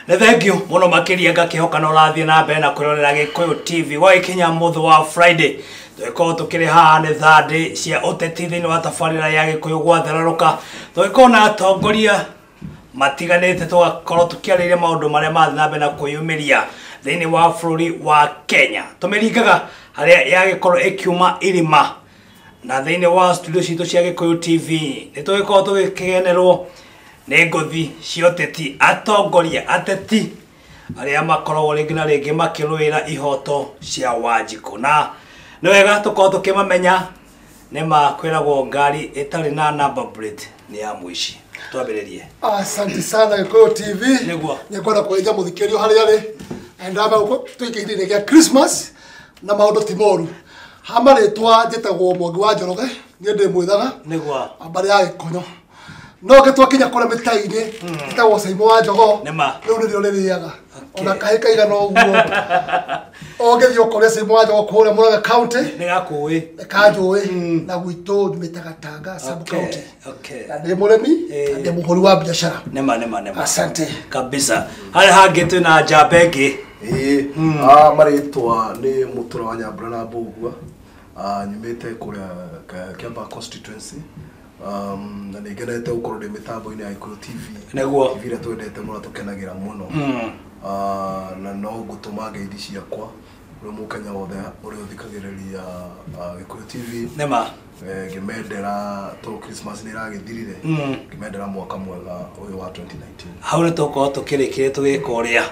Nĩ thengiũ mũno makĩria, ngakĩhoka na ũrathiĩ na mbere na kwĩrorera Gĩkũyũ TV. Gwagĩkinya mũthĩ wa Friday, tũgĩkorwo tũkĩrĩ haha nĩ thandĩ cia ũteti thĩinĩ wa tabarĩra ya Gĩkũyũ gwathererũka. Tũgĩkorwo na atongoria matiganĩte, tũgakorwo tũkĩarĩria maũndũ marĩa marathiĩ na mbere na kwĩyumĩria thĩinĩ wa bũrũri wa Kenya. Tũmĩringaga harĩa yagĩkorwo ĩkiuma irima, na thĩinĩ wa studio citũ cia Gĩkũyũ TV nĩ tũgĩkorwo tũgĩkĩgenerwo nĩ ngũthi cia ũteti, atongoria ateti arĩa makoragwo rĩngĩ na rĩngĩ makĩrũĩra ihoto cia Wanjikũ, na nĩ wega tũkorwo tũkĩmamenya. Nĩ ma kwĩragwo ngari ĩtarĩ na number plate nĩ ya mũici. Twambĩrĩrie. Asante sana, Gĩkũyũ TV. Nĩguo. Nĩngwenda kũgeithia mũthikĩrĩrio harĩa arĩ. Na ndamba gũkũ twĩ kĩhinda-inĩ gĩa Christmas na maũndũ ti moru. Ha marĩtwa, njĩtagwo Mwangi wa Njoroge, niĩ ndĩ mwĩthaga mbarĩ ya Gĩkonyo. No ngĩtwakinya kũrĩa mĩtai-inĩ, njĩtagwo Caimo wa Njogoo. Nĩma. Rĩu nĩrĩo rĩrĩaga. Ona kahĩ kaigana ũguo. Ũngĩthiĩ ũkore Caimo wa Njogoo kũrĩa Murang'a County, nĩ gakũĩ. Kanjũĩ na gwitũ nyumĩte Gatanga sub county. Na ndĩ mũrĩmi na ndĩ mũhũri wa biacara. Nĩma, nĩma, nĩma. Asante. Kabisa. Harĩa hangĩ twĩna njamba ĩngĩ. Ĩĩ, marĩtwa nĩ Mũtũra wa Nyambura na Mbũgua. Nyumĩte kũrĩa Kiambaa constituency. Na nĩ ngenete gũkorwo ndĩ mĩtambo-inĩ ya Gĩkũyũ TV. TV ĩrĩa twendete mũno, tũkenagĩra mũno. Na no ngũtũma ngeithi ciakwa kũrĩ mũkenya wothe ũrĩa ũthikagĩrĩria Gĩkũyũ TV. Ngĩmendera to Christmas nĩ ĩragĩthirire, ngĩmendera mwaka mwega ũyũ wa 2019. Hau nĩ tũgũkorwo tũkĩrĩkĩrĩa tũgĩka ũrĩa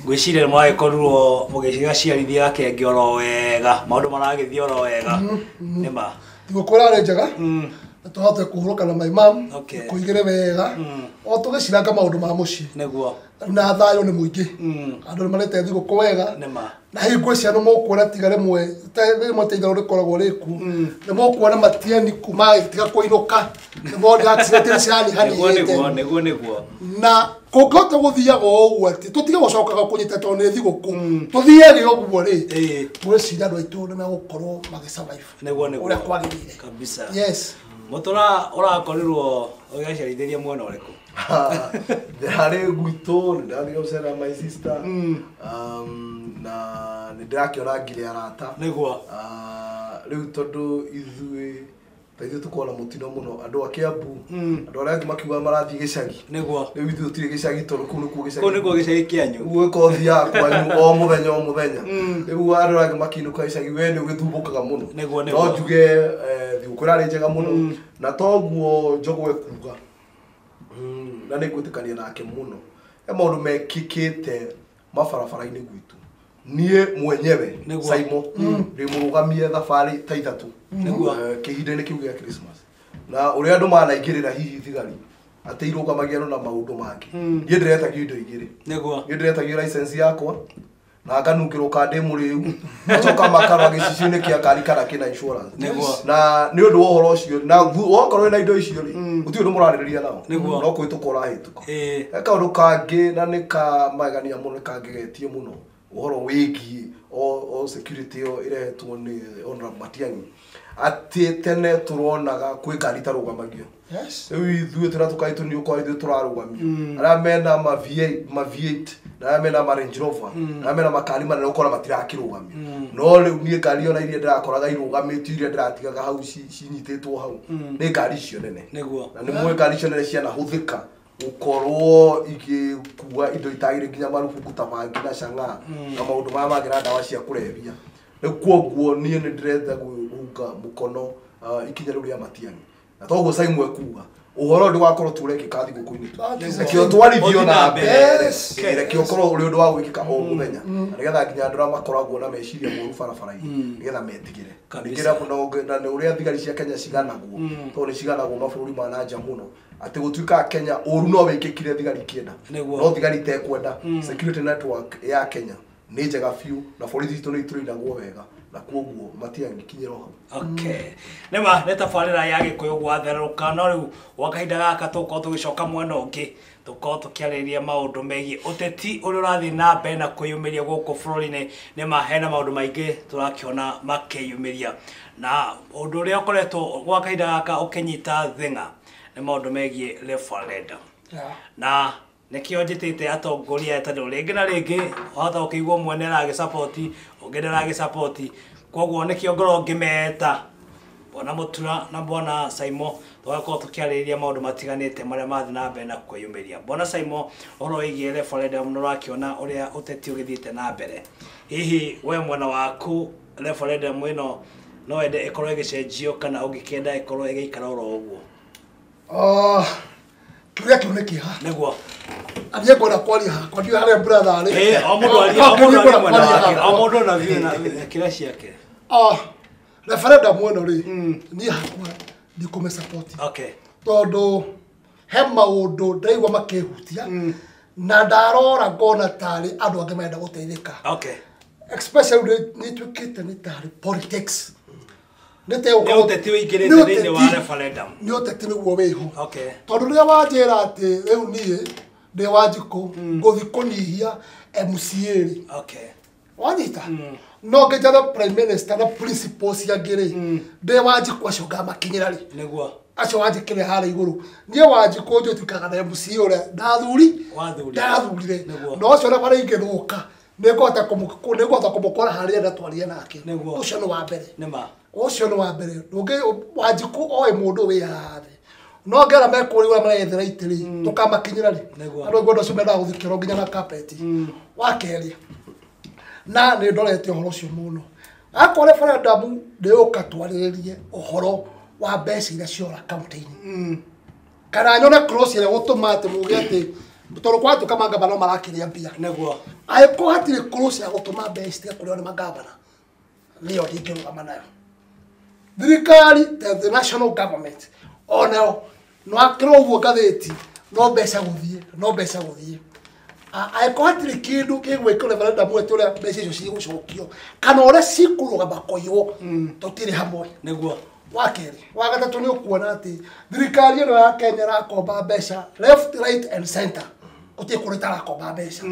ngwĩciria nĩ mwagĩkorirwo mũgĩcigaciarithia gakenge oro wega, maũndũ maragĩthiĩ oro wega, nĩma. Thigũkũ ĩrarĩ njega na tũhote kũhurũka na my mom, kũigĩre wega o tũgĩciranga maũndũ ma mũciĩ. Na thayũ nĩ mũingĩ, andũ nĩ marĩte thigũkũ wega. Na hingo ciana mũkuona tiga rĩmwe rĩmwe ta itherũ rĩkoragwo rĩkuo, nĩ mũkuona matieni kuma tiga kũinũka, nĩ mona accident nĩ ciranyihanyiihĩte. Nĩguo, nĩguo, nĩguo. Na kũngĩhota gũthiaga o ũguo atĩ tũtige gũcokaga kũnyita tondũ nĩ thigũkũ, tũthiage ũguo rĩ, ngwĩciria andũ aitũ nĩ megũkorwo magĩsurvive Nĩguo. ũrĩa kwagĩrĩire. Kabisa. Yes. Mũtũra, ũrakorirwo ũgĩgaciarithĩria mwena ũrĩkũ? Harĩ gwitũ nĩ ndathire gũcera my sister, na nĩ ndĩrakĩona ngiri arata. Rĩu tondũ ithuĩ ta ithuĩ tũkoragwo na mũtino mũno, andũ a Kiambu, andũ arĩa angĩ makiuga marathiĩ gĩcagi. Rĩu ithuĩ tũtirĩ gĩcagi tondũ kũu nĩkuo gĩcagi. Kũu nĩkuo gĩcagi kĩanyu. Ũguo ũkorwo ũthiaga kwanyu o mũthenya o mũthenya. Rĩu andũ arĩa angĩ makiinũka gĩcagi, we nĩ ũgĩthumbũkaga mũno. Nĩguo. No njuge thigũkũ ĩrarĩ njega mũno, na toguo Njogoo ekuga, na nĩ ngwĩtĩkania nake mũno, he maũndũ mekĩkĩte mabarabara-inĩ gwitũ. Niĩ mwenyewe Saimo ndĩ mũrũgamie thabarĩ ta 3 kĩhinda-inĩ kĩu gĩa Christmas, na ũrĩa andũ manaingĩrĩra hihi thigari atĩ irũgamagia andũ na maũndũ mangĩ. Niĩ ndĩretagio indo igĩrĩ. Niĩ ndĩretagio license yakwa na nganungĩrwo ka ndĩ mũrĩu, acoka makarora gĩcicio-inĩ kĩa ngari kana kĩna insurance. Na nĩ ũndũ wa ũhoro ũcio, na wakorwo wĩna indo icio rĩ, gũtirĩ ũndũ mũrarĩrĩria nao. No kũhĩtũka ũrahĩtũka. He kaũndũ kangĩ na nĩ ka magegania mũno, nĩ kangegetie mũno, ũhoro wĩgiĩ o security ĩyo ĩrehetwo nĩ Honorable Matiang'i, atĩ tene tũronaga kwĩ ngari itarũgamagio. Rĩu ithuĩ tũrĩa tũkari tũnini ũkora ithuĩ tũrarũgamio, arĩa mena ma V8, ma V8 na arĩa mena ma Range Rover na arĩa mena makari manene ũkora matirakĩrũgamio. No rĩu niĩ ngari ona iria ndĩrakoraga irũgamĩtio, iria ndĩratigaga hau cinyitĩtwo hau, nĩ ngari icio nene. Na nĩ mũĩ ngari icio nene cianahũthĩka gũkorwo igĩkua indo itagĩrĩire, nginya marubuku ta bangi na chang'aa na maũndũ maya mangĩ na ndawa cia kũrebia. Rĩu koguo niĩ nĩ ndĩrenda kũhunga mũkono ikinya rĩu rĩa Matiang'i, na toguo Saimo ekuga ũhoro ndũgakorwo tu ũrekĩka thigũkũ-inĩ tu, reke ũtwarithio na mbere. Reke ũkorwo ũrĩ ũndũ wa gwĩkĩka o mũthenya, na nĩgetha nginya andũ arĩa makoragwo na meciria moru barabara-inĩ nĩgetha metigĩre. Ningĩ na nĩ ũrĩa thigari cia Kenya ciganagwo, tondũ nĩ ciganagwo mabũrũri ma na nja mũno, atĩ gũtuĩka Kenya ũru no wĩkĩkire thigari ikĩenda, no thigari itekwenda. Security network ya Kenya nĩ njega biũ, na borithi citũ nĩ itũrĩinagwo wega, na koguo matiangĩkinyĩra hau. Okay. Nĩma nĩ tabarĩra ya Gĩkũyũ gwatherũka, no rĩu gwa kahinda gaka tũgũkorwo tũgĩcoka mwena ũngĩ, tũkorwo tũkĩarĩrĩria maũndũ megiĩ ũteti ũrĩa ũrathiĩ na mbere na kwĩyumĩria gũkũ bũrũri-inĩ. Nĩma hena maũndũ maingĩ tũrakĩona makĩyumĩria, na ũndũ ũrĩa ũkoretwo gwa kahinda gaka ũkĩnyita thing'a nĩ maũndũ megiĩ referendum. Na Nĩkĩo njĩtĩte atongoria tondũ rĩngĩ na rĩngĩ wahota gũkĩigua ũmwe nĩ aragĩsupport, ũngĩ ndaragĩsupport. Koguo nĩkĩo ngorwo ngĩmeta Bwana Mutura na Bwana Saimo tũgakorwo tũkĩarĩrĩria maũndũ matiganĩte marĩa mathiĩ na mbere na kwĩyumĩria. Bwana Saimo, ũhoro wĩgiĩ referendum nĩ ũrakĩona ũrĩa ũteti ũgĩthiĩte na mbere. Hihi we mwena waku referendum ĩno no wende ĩkorwo ĩgĩcenjio kana ũngĩkĩenda ĩkorwo ĩgĩikara oro ũguo? Kĩũria kĩu nĩ kĩega. Nĩguo. Niĩ ngwenda kwaria hakwa, ndiũĩ harĩa brother arĩ. O mũndũ arie, o mũndũ arie mwena wake, o mũndũ na view na kĩrĩa ciake. Referendum ĩno rĩ, niĩ hakwa ndikũmĩ support. Okay. Tondũ he maũndũ ndĩraigua makĩhutia na ndarora ngona tarĩ andũ angĩ marenda gũteithĩka. Okay. Especially nĩ ituĩkĩte nĩ tarĩ politics. Nĩ Nĩ ũteti ũingĩrĩte thĩinĩ wa referendum. Nĩ ũteti nĩguo wĩho. Okay. Tondũ rĩrĩa wanjĩra atĩ rĩu niĩ ndĩ Wanjikũ ngũthiĩ kũnyihia MCA rĩ. Okay. Wanyita? No ngĩnjathe prime minister na principles cia rĩ, ndĩ Wanjikũ acio ngamakinyĩra rĩ. Nĩguo. Acio wanjĩkĩre harĩa igũrũ. Niĩ Wanjikũ njũĩ tuĩkaga na MCA ũrĩa ndathurire. No ũcio ona barĩa ingĩthũka nĩngũhota kũmũkora harĩa ndatwarire nake. Ũcio nĩ wa mbere. Ũcio nĩ wa mbere. Ndũngĩ Wanjikũ oĩ mũndũ wĩ haha thĩ. No ngera mekũrĩa ũrĩa marethera itĩ rĩ, tũkamakinyĩra rĩ. Andũ aingĩ ũndũ ũcio mendaga gũthikĩrwo nginya na carpet. Wa kerĩ, na nĩ ndorete ũhoro ũcio mũno. Akorwo referendum ndĩũka twarĩrĩrie ũhoro wa mbeca iria ciora kaunti-inĩ. Kana nyone clause ĩrĩa gũtũma atĩ muge atĩ tondũ kwatuĩka mangavana no marakĩrĩa mbia. Nĩguo. Angĩkorwo hatirĩ clause ya gũtũma mbeca citige kũrĩo nĩ mangavana, nĩyo ndingĩrũgama nayo. Thirikari, the national government, onayo no akĩrwo ũguo ngathĩti, no mbeca gũthiĩ, no mbeca gũthiĩ. Angĩkorwo hatirĩ kĩndũ gĩgwĩkwo referendum atĩ ũrĩa mbeca icio cigũcokio kana ũrĩa cikũrũgama kũiywo, tũtirĩ hamwe. Nĩguo. Wa kerĩ, wa gatatũ nĩ ũkuona atĩ thirikari ĩno ya Kenya ĩrakomba mbeca left, right and center. Gũtirĩ kũndũ ĩtarakomba mbeca.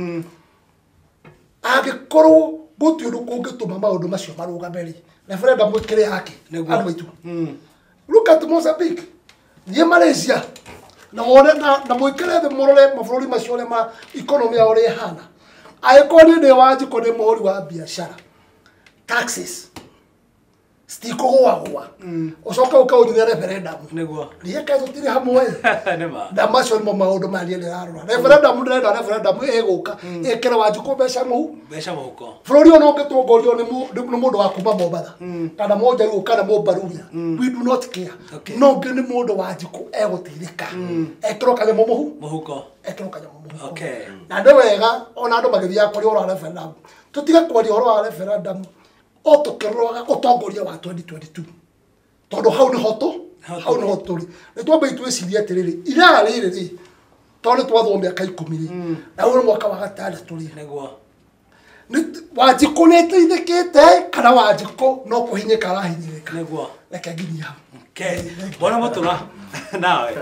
Angĩkorwo gũtirĩ ũndũ kũngĩtũma maũndũ macio marũgame rĩ, referendum ĩkĩrĩ yake. Andũ aitũ. Look at Mozambique. Thiĩ Malaysia. Na wone na mũikare thĩ mũrore mabũrũri macio ũrĩa ma economy yao ũrĩa ĩhana. Angĩkorwo niĩ ndĩ Wanjikũ ndĩ mũhũri wa biacara, taxes citikũgũagũa. Ũcoke ũke ũnjũrie referendum. Nĩguo. Niĩ kaĩ tũtirĩ hamwe. Nĩma. Na macio nĩmo maũndũ marĩa niĩ ndĩrarora. Referendum ndĩrenda referendum ĩgũka ĩkĩre Wanjikũ mbeca mũhu. Mbeca mũhuko. Bũrũri ũyũ no ũngĩtongorio nĩ mũndũ wa kuma Mombatha kana Mũnjaruo kana Mũmbaruya. We do not care. No ũngĩ nĩ mũndũ Wanjikũ egũteithĩka. Ekĩrwo kanyamũ mũhu. Mũhuko. Ekĩrwo kanyamũ mũhuko. Okay. Na nĩ wega ona andũ magĩthiaga kwaria ũhoro wa referendum. Tũtige kwaria ũhoro wa referendum o tũkĩroraga ũtongoria wa 2022. Tondũ hau nĩho tũ, hau nĩho tũrĩ. Nĩ twambe twĩcirie atĩrĩrĩ, iraa rĩrĩ rĩ, tondũ nĩ twathwo mĩaka 10 rĩ, na ũyũ nĩ mwaka wa gatandatũ rĩ. Nĩguo. Wanjikũ nĩ ĩteithĩkĩte kana Wanjikũ no kũhinyĩka arahinyĩrĩka? Nĩguo. Reke nginyie hau. Okay. Bwana Mutura, nawe.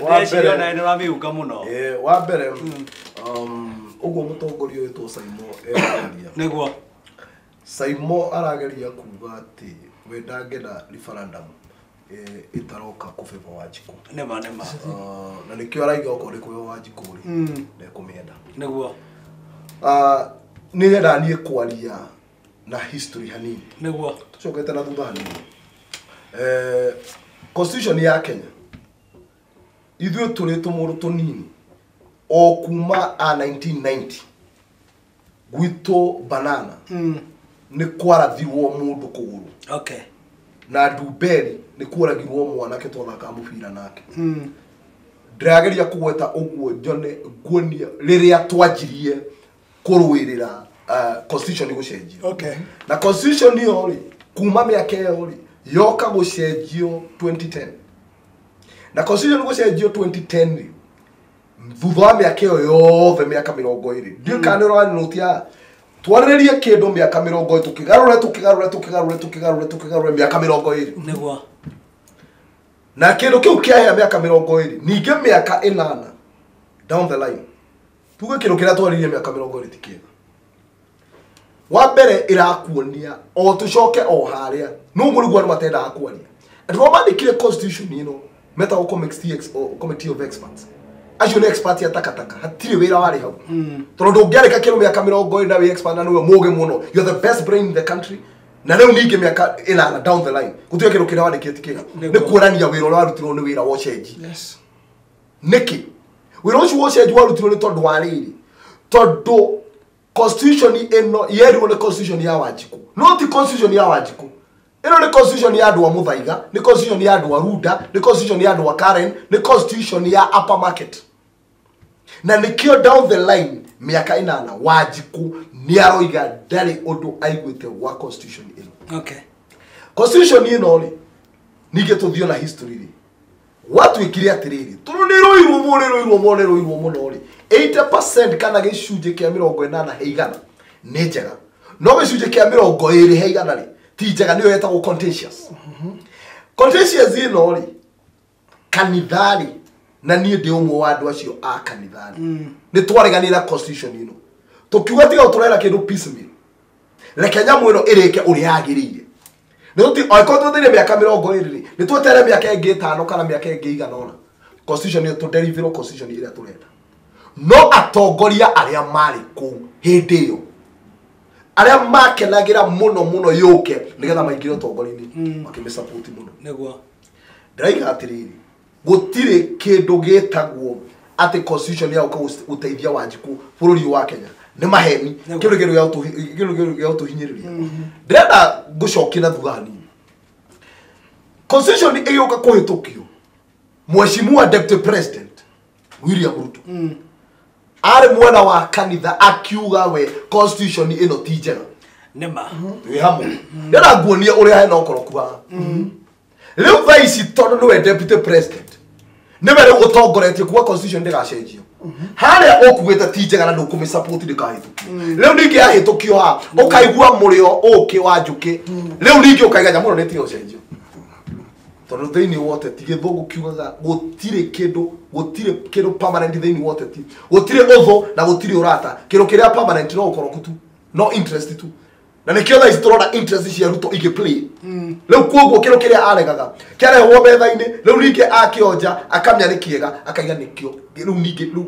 Ndĩreciria onawe nĩ ũramĩunga mũno. Wa mbere, ũguo mũtongoria wĩtwo Saimo ekwaria. Nĩguo. Saimo arageria kuga atĩ we ndangĩenda referendum ĩtaroka kũ favor Wanjikũ. Nĩma, nĩma. Na nĩkĩo araiga okorwo nĩ kwĩ Wanjikũ rĩ, ndekũmĩenda. Nĩguo. Nĩ nyenda niĩ kwaria na history hanini. Nĩguo. Tũcokete na thutha hanini. Constitution ya Kenya ithuĩ tũrĩ tũmũndũ tũnini o kuma a 1990 gwitũ banana nĩ kwarathirwo mũndũ kũgũrũ. Okay. Na Ndumberi nĩ kworagirwo mwanake twathakaga mũbira nake. Ndĩrageria kũgweta ũguo njone nguonia rĩrĩa twanjirie kũrũĩrĩra constitution gũcenjio. Okay. Na constitution ĩyo rĩ, kuma mĩaka ĩyo rĩ, yoka gũcenjio 2010. Na constitution gũcenjio 2010 rĩ, thutha wa mĩaka ĩyo yothe mĩaka 20, ndiũĩ kana nĩ ũranũtia twarĩrĩrie kĩndũ mĩaka 20 tũkĩgarũre tũkĩgarũre tũkĩgarũre tũkĩgarũre tũkĩgarũre mĩaka 20. Nĩguo. Na kĩndũ kĩu kĩahĩa mĩaka 20, ningĩ mĩaka 8 down the line tuge kĩndũ kĩrĩa twarĩrĩrie mĩaka 20 ti kĩega. Wa mbere ĩrakuonia o tũcoke o harĩa no mũrigwo andũ matendaga kwaria. Andũ arĩa mandĩkire constitution ĩno metagwo committee of experts. Acio nĩ expert ya takataka. Hatirĩ wĩra warĩ hau. Tondũ ndũngĩarĩka kĩndũ mĩaka 40 wĩ expert na nĩwe mũgĩ mũno. You are the best brain in the country. Na rĩu ningĩ mĩaka 8 down the line. Gũtirĩ kĩndũ kĩrĩa wandĩkĩte kĩega. Nĩ kuonania wĩra ũrĩa warutirwo nĩ wĩra wa ũcenji. Yes. Nĩkĩ? Wĩra ũcio wa ũcenji warutirwo nĩ tondũ wa rĩrĩ. Tondũ constitution ĩno yerirwo nĩ constitution ya Wanjikũ. No ti constitution ya Wanjikũ. Ĩno nĩ constitution ya andũ a Muthaiga, nĩ constitution ya andũ a Runda, nĩ constitution ya andũ a Karen, nĩ constitution ya upper market. Na nĩkĩo down the line mĩaka 8 Wanjikũ nĩ aroiga ndarĩ ũndũ aiguĩte wa constitution ĩno. Okay. Constitution ĩno rĩ, ningĩ tũthiĩ na history rĩ. Gwatuĩkire atĩrĩrĩ, tondũ nĩ rũirwo mũno, nĩ rũirwo mũno rĩ, 80% kana gĩcunjĩ kĩa 80 he igana nĩ njega. No gĩcunjĩ kĩa 20 he igana rĩ, ti njega, nĩyo yetagwo contentious. Contentious ĩno rĩ, kanitha rĩ, na niĩ ndĩ ũmwe wa andũ acio a kanitha rĩ, nĩ twareganĩra constitution ĩno. Tũkiuga tiga gũtũrehera kĩndũ piecemeal. Reke nyamũ ĩno ĩrĩke ũrĩa yagĩrĩire. Nĩ tũti angĩkorwo tũthire mĩaka 20 rĩ, nĩ tweterere mĩaka ĩngĩ 5 kana mĩaka ĩngĩ 8. Constitution ĩyo tũdeliverwo constitution ĩrĩa tũrenda. No atongoria arĩa marĩ kũu hĩndĩ ĩyo, arĩa makenagĩra mũno mũno yũke nĩgetha maingĩre ũtongoria-inĩ, makĩmĩsupport mũno. Nĩguo. Ndĩraiga atĩrĩrĩ, gũtirĩ kĩndũ gĩtagwo atĩ constitution ya gũka gũteithia Wanjikũ bũrũri wa Kenya. Nĩ maheni. Kĩndũ gĩa gũtũhinyĩrĩria. Ndĩrenda ngũcokie na thutha hanini. Constitution ĩgĩũka kũhĩtũkio, Mheshimiwa Deputy President William Ruto arĩ mwena wa kanitha akiuga we constitution ĩno ti njega. Nĩma. Wĩ hamwe. Ndĩrenda nguonie ũrĩa hena ũkoroku haha. Rĩu thaa ici tondũ nĩwe Deputy President, nĩwe rĩu ũtongoretie kuga constitution ndĩgacenjio. Harĩa ũkugĩte ti njega na ndũkũmĩsupport ndĩkahĩtũkio. Rĩu ningĩ yahĩtũkio haha, ũkaigua mũrĩo ũkĩ wa njũkĩ. Rĩu ningĩ ũkaiga nyamũ ĩno nĩ tiga gũcenjio. Tondũ thĩinĩ wa ũteti gĩthũngũ kiugaga gũtirĩ kĩndũ permanent thĩinĩ wa ũteti. Gũtirĩ ũthũ na gũtirĩ ũrata. Kĩndũ kĩrĩa permanent no ũkoroku tu, no interest tu. Na nĩkĩo thaa ici tũrona interest cia Ruto igĩplay. Rĩu koguo kĩndũ kĩrĩa aregaga kĩarehwo metha-inĩ, rĩu ningĩ akĩonja akamenya nĩ kĩega, akaiga nĩkĩo rĩu ningĩ rĩu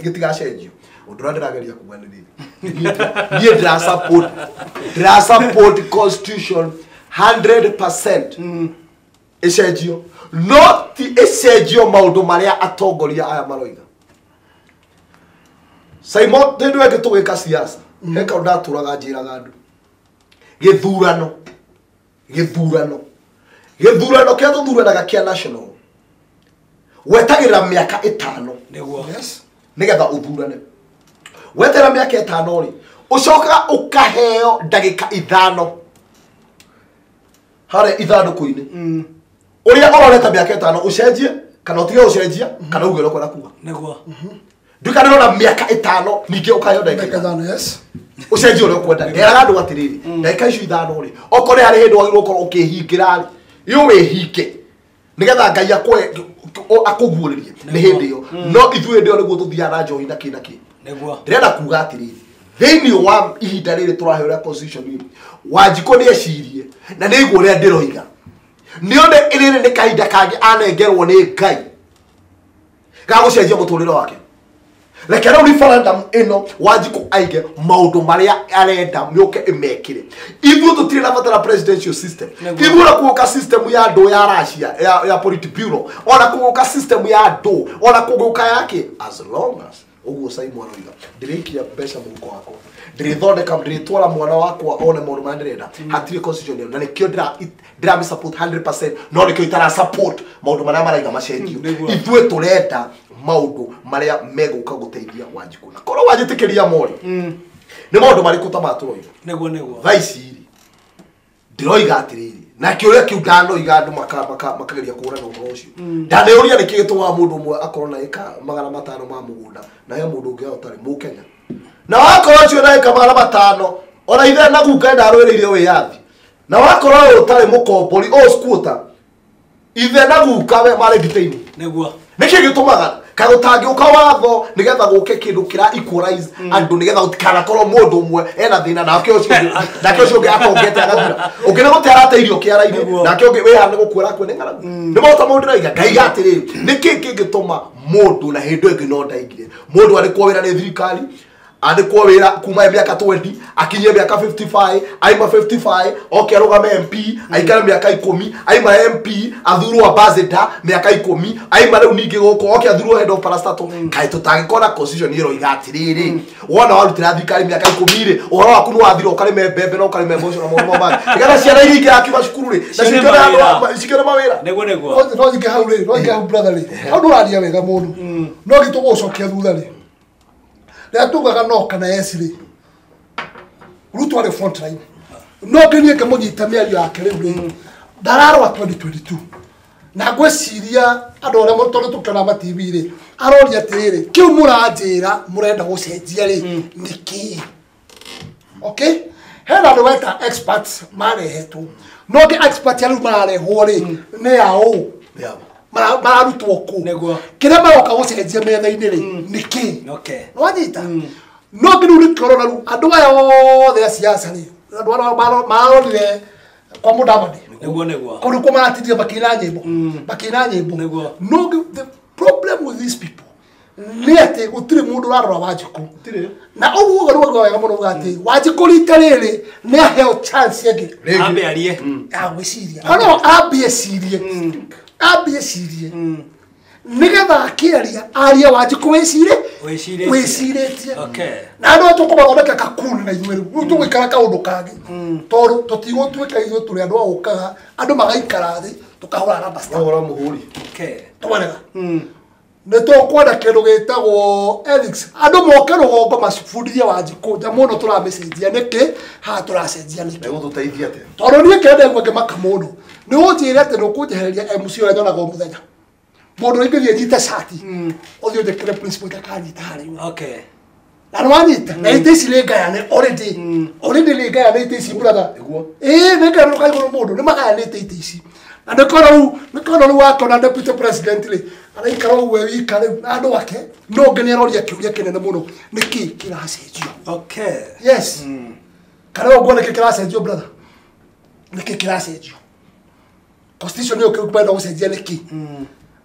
gĩtigacenjio. Ũndũ ũrĩa ndĩrageria kuga nĩ rĩrĩ, niĩ ndĩra support constitution 100% ĩcenjio, no ti ĩcenjio maũndũ marĩa atongoria aya maroiga. Simon, hĩndĩ ĩyo ĩngĩ tũgĩka siasa, he kaũndũ ndatũraga njĩraga andũ. Gĩthurano kĩrĩa tũthuranaga kĩa national, wetagĩrĩra mĩaka 5 Nĩguo. Yes. nĩgetha ũthurane. Weterera mĩaka 5 rĩ, ũcokaga ũkaheo ndagĩka 5 harĩa ithandũkũ-inĩ. Ũrĩa ũrorete mĩaka 5 ũcenjie kana ũtige gũcenjia kana uge ũrĩa ũkwenda kuga. Nĩguo. Ndũkanarora mĩaka 5 ningĩ ũkaheo ndagĩka Ndagĩka 5. 5, yes. Ũcenjie ũrĩa ũkwenda. Nderaga andũ atĩrĩrĩ, ndagĩka icio 5 rĩ, okorwo nĩ harĩ hĩndĩ wagĩrĩirwo gũkorwo ũkĩhingĩra rĩ, iũ wĩhinge nĩgetha Ngai akũguũrĩrie nĩ hĩndĩ ĩyo. No ithuĩ hĩndĩ ĩyo nĩguo tũthiaga na njohi na kĩ na kĩ. Nĩguo. Ndĩrenda kuga atĩrĩrĩ, thĩinĩ wa ihinda rĩrĩ tũraheo rĩa constitution rĩ, Wanjikũ nĩ ecirie na nĩ aigua ũrĩa ndĩroiga. Nĩ one rĩrĩ nĩ kahinda kangĩ anengerwo nĩ Ngai ga gũcenjia mũtũrĩre wake. Reke rĩu referendum ĩno Wanjikũ aige maũndũ marĩa arenda mĩũke ĩmekĩre. Ithuĩ tũtirĩ na bata na presidential system. Ithuĩ ona kũgũka system ya andũ ya Russia ya Politburo, ona kũgũka system ya andũ, ona kũgũka yake, as long as ũguo Simon aroiga, ndĩrĩikia mbeca mũhuko wakwa, ndĩrĩthondeka, ndĩrĩtwara mwana wakwa one maũndũ marĩa ndĩrenda, hatirĩ constitution ĩyo, na nĩkĩo ndĩramĩ support 100%, no nĩkĩo itara support maũndũ marĩa maraiga macenjio. Ithuĩ tũrenda maũndũ marĩa megũka gũteithia Wanjikũ. Na korwo wanjĩtĩkĩria mori, nĩ maũndũ marĩkũ ta matũroiga? Nĩguo. Thaa ici rĩ, ndĩroiga atĩrĩrĩ, na kĩũria kĩu ndanoiga andũ makageria kũũraga ũhoro ũcio. Ndaneyũria nĩkĩ gĩtũmaga mũndũ ũmwe akorwo na ĩka 500 ma mũgũnda na he mũndũ ũngĩ ũtarĩ Mũkenya. Na wakorwo ũcio na ĩka 500, ona ithe na guka ndarũĩrĩire wĩyathi. Na wakorwo ũyũ ũtarĩ mũkombori, ũyũ squatter, ithe na guka we marĩ nditĩinĩ. Nĩguo. Nĩkĩ gĩtũmaga? Kagutangĩũka watho nĩgetha gũke kĩndũ kĩra equalize andũ nĩgetha gũtikanakorwo mũndũ ũmwe ena thĩna nake ũcio ũngĩ atongete agathira. Ũngĩ nĩ gũte arate irio kĩara-inĩ nake ũngĩ wĩ haha nĩ gũkua arakua nĩ ng'aragu. Nĩ maũndũ maũndũ ndĩroiga ngaiga atĩrĩrĩ nĩkĩ kĩngĩtũma mũndũ na hĩndĩ ĩngĩ no ndaigire mũndũ arĩkwo wĩra nĩ thirikari andĩkwo wĩra kuma mĩaka 20 akinyie mĩaka 55 aima 55 oke arũgame MP aikare mĩaka 10 aima MP athurwo ambassador mĩaka 10 aima rĩu ningĩ gũkũ oke athurwo head of parastatal. Kaĩ tũtangĩkora constitution ĩroiga atĩrĩrĩ wona warutĩra thirikari mĩaka 10 rĩ ũhoro waku nĩ wathira ũkarĩme mbembe na ũkarĩme mboco na maũndũ mangĩ nĩgetha ciana iria ingĩ akiuma cukuru rĩ na cikĩone mawĩra. Nĩguo nĩguo no nyingĩ hau rĩ no nyingĩ hau brother rĩ hau ndũraria wega mũno no gĩtũgũcokia thutha rĩ rĩrĩa tugaga no kana yes rĩ Ruto arĩ front line no nginya ngĩmũnyita mĩario yake rĩu rĩ ndararora 2022 na ngwĩciria andũ arĩa tondũ tũkĩona ma TV rĩ aroria atĩrĩrĩ kĩu mũranjĩra mũrenda gũcenjia rĩ nĩ kĩĩ. Okay, hena andũ weta experts marehetwo no ngĩ expert arĩa mararehwo rĩ nĩ ao mararutwo kũ kĩrĩa maroka gũcenjia metha-inĩ rĩ nĩ kĩĩ. Nĩwanyita no ngĩ rĩu nĩkĩorona rĩu andũ aya othe a siasa rĩ andũ arĩa marorire kwa Mudavadi nĩguo nĩguo kũu nĩkuo maratindire makĩina nyĩmbo makĩina nyĩmbo. No the problem with these people nĩ atĩ gũtirĩ mũndũ ũrarora Wanjikũ na ũguo ũguo wega mũno uga atĩ Wanjikũ rita rĩrĩ nĩ aheo chance ĩngĩ ambe arie agwĩciria no ambie ecirie ambie ecirie nĩgetha akĩaria arie Wanjikũ wĩcirĩtie. Na andũ tũkũmathondeka kakuni na ithuĩ rĩu tũgũikara kaũndũ kangĩ tondũ tũtigũtuĩka ithuĩ tũrĩ andũ a gũkaga andũ magaikara thĩ tũkahũra rubber stamp. Twarega nĩ tũkwenda kĩndũ gĩtagwo ethics andũ moke rũgongo macibundithie Wanjikũ nyamũ ĩno tũramĩcenjia nĩkĩ haha tũracenjia nĩkĩ Megũtũteithia atĩa tondũ niĩ kĩrĩa ndaigua ngĩmaka mũno nĩ ũnjĩre atĩ nĩũkũnjehereria MC ũrĩa nyonaga o mũthenya mũndũ ũrĩa ingĩthiĩ nyite cati ũthiĩ ũnjĩkĩre principal itakanyita harĩ we. Na nĩwanyita na itĩ ici nĩ ngayane already already nĩ ngayane itĩ ici brother ĩĩ nĩ ngayane ũkaigũrũ mũndũ nĩ magayanĩte itĩ ici na nĩkona rĩu nĩkona rĩu wakona deputy president rĩ araikara ũguo e wika rĩu na andũ ake no ũngĩ nĩ aroria kĩũria kĩnene mũno nĩkĩ kĩracenjio. Yes kana ũguo nĩkĩ kĩracenjio brother nĩkĩ kĩracenjio constitution ĩyo kĩu gũcenjia nĩkĩ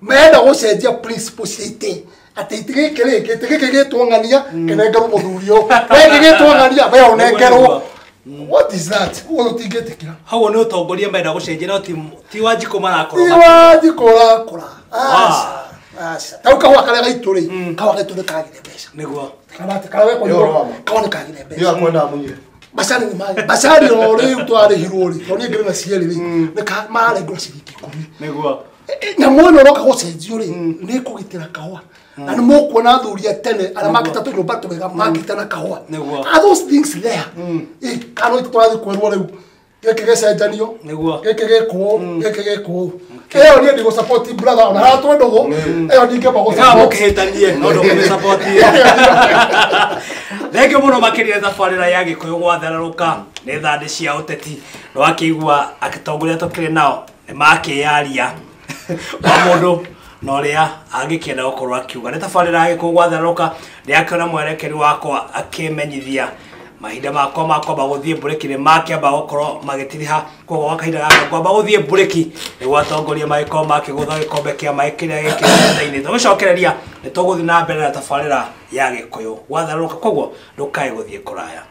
menda gũcenjia principle cia itĩ atĩ itĩ gĩkĩ rĩ gĩtĩ gĩkĩ gĩtwo ng'ania kĩnengerwo mũthuri ũyũ we gĩgĩtwo ng'ania we ũnengerwo. What is that? Ũguo tũtingĩtĩkĩra hau nĩ ũtongoria menda gũcenjia no ti Wanjikũ marakora ti Wanjikũ ũrakora aca aca tau kahũa karĩa gaitũ rĩ kahũa gaitũ nĩ kagire mbeca nĩguo kana atĩ karĩa wekũnyua kahũa nĩ kagire mbeca nĩyo akwendaga mũnyue macani nĩ maya macani o rĩu twarĩhirwo rĩ tondũ niĩ ngĩrĩ na cierĩ rĩ nĩ mararengwo ciringi 10 nĩguo nyamũ ĩno ĩroka gũcenjio rĩ nĩ ĩkũgitĩra kahũa na nĩ mũkuona athuri a tene arĩa makĩte tũnyũmba twega makĩte na kahũa. Are those things there? Kana tũrathiĩ kwĩrwo rĩu gĩkĩ gĩcenjanio gĩkĩ gĩkwo gĩkĩ gĩkwo ĩyo niĩ ndigũ support brother ona harĩa twĩ ndũgũ ĩyo ndingĩamba gũ support mũkĩhĩtanie no ndũkũmĩ support. Thengiũ mũno makĩria thabarĩra ya Gĩkũyũ gwathererũka nĩ thandĩ cia ũteti na wakĩigua akĩtongoria tũkĩrĩ nao nĩ makĩyaria wa mũndũ na ũrĩa angĩkĩenda gũkorwo akiuga nĩ tabarĩra ya Gĩkũyũ gwathererũka ndĩrakĩona mwerekeri wakwa akĩmenyithia mahinda makwa ma kwamba gũthiĩ mburĩki nĩ makĩamba gũkorwo magĩtiriha koguo gwa kahinda gaka ngwamba gũthiĩ mburĩki nĩguo atongoria magĩkorwo makĩgũtha gĩkombe kĩa maĩ kĩrĩa gĩkĩ metha-inĩ tũgĩcokereria nĩ tũgũthiĩ na mbere na tabarĩra ya Gĩkũyũ gwathererũka koguo ndũkae gũthiĩ kũraya.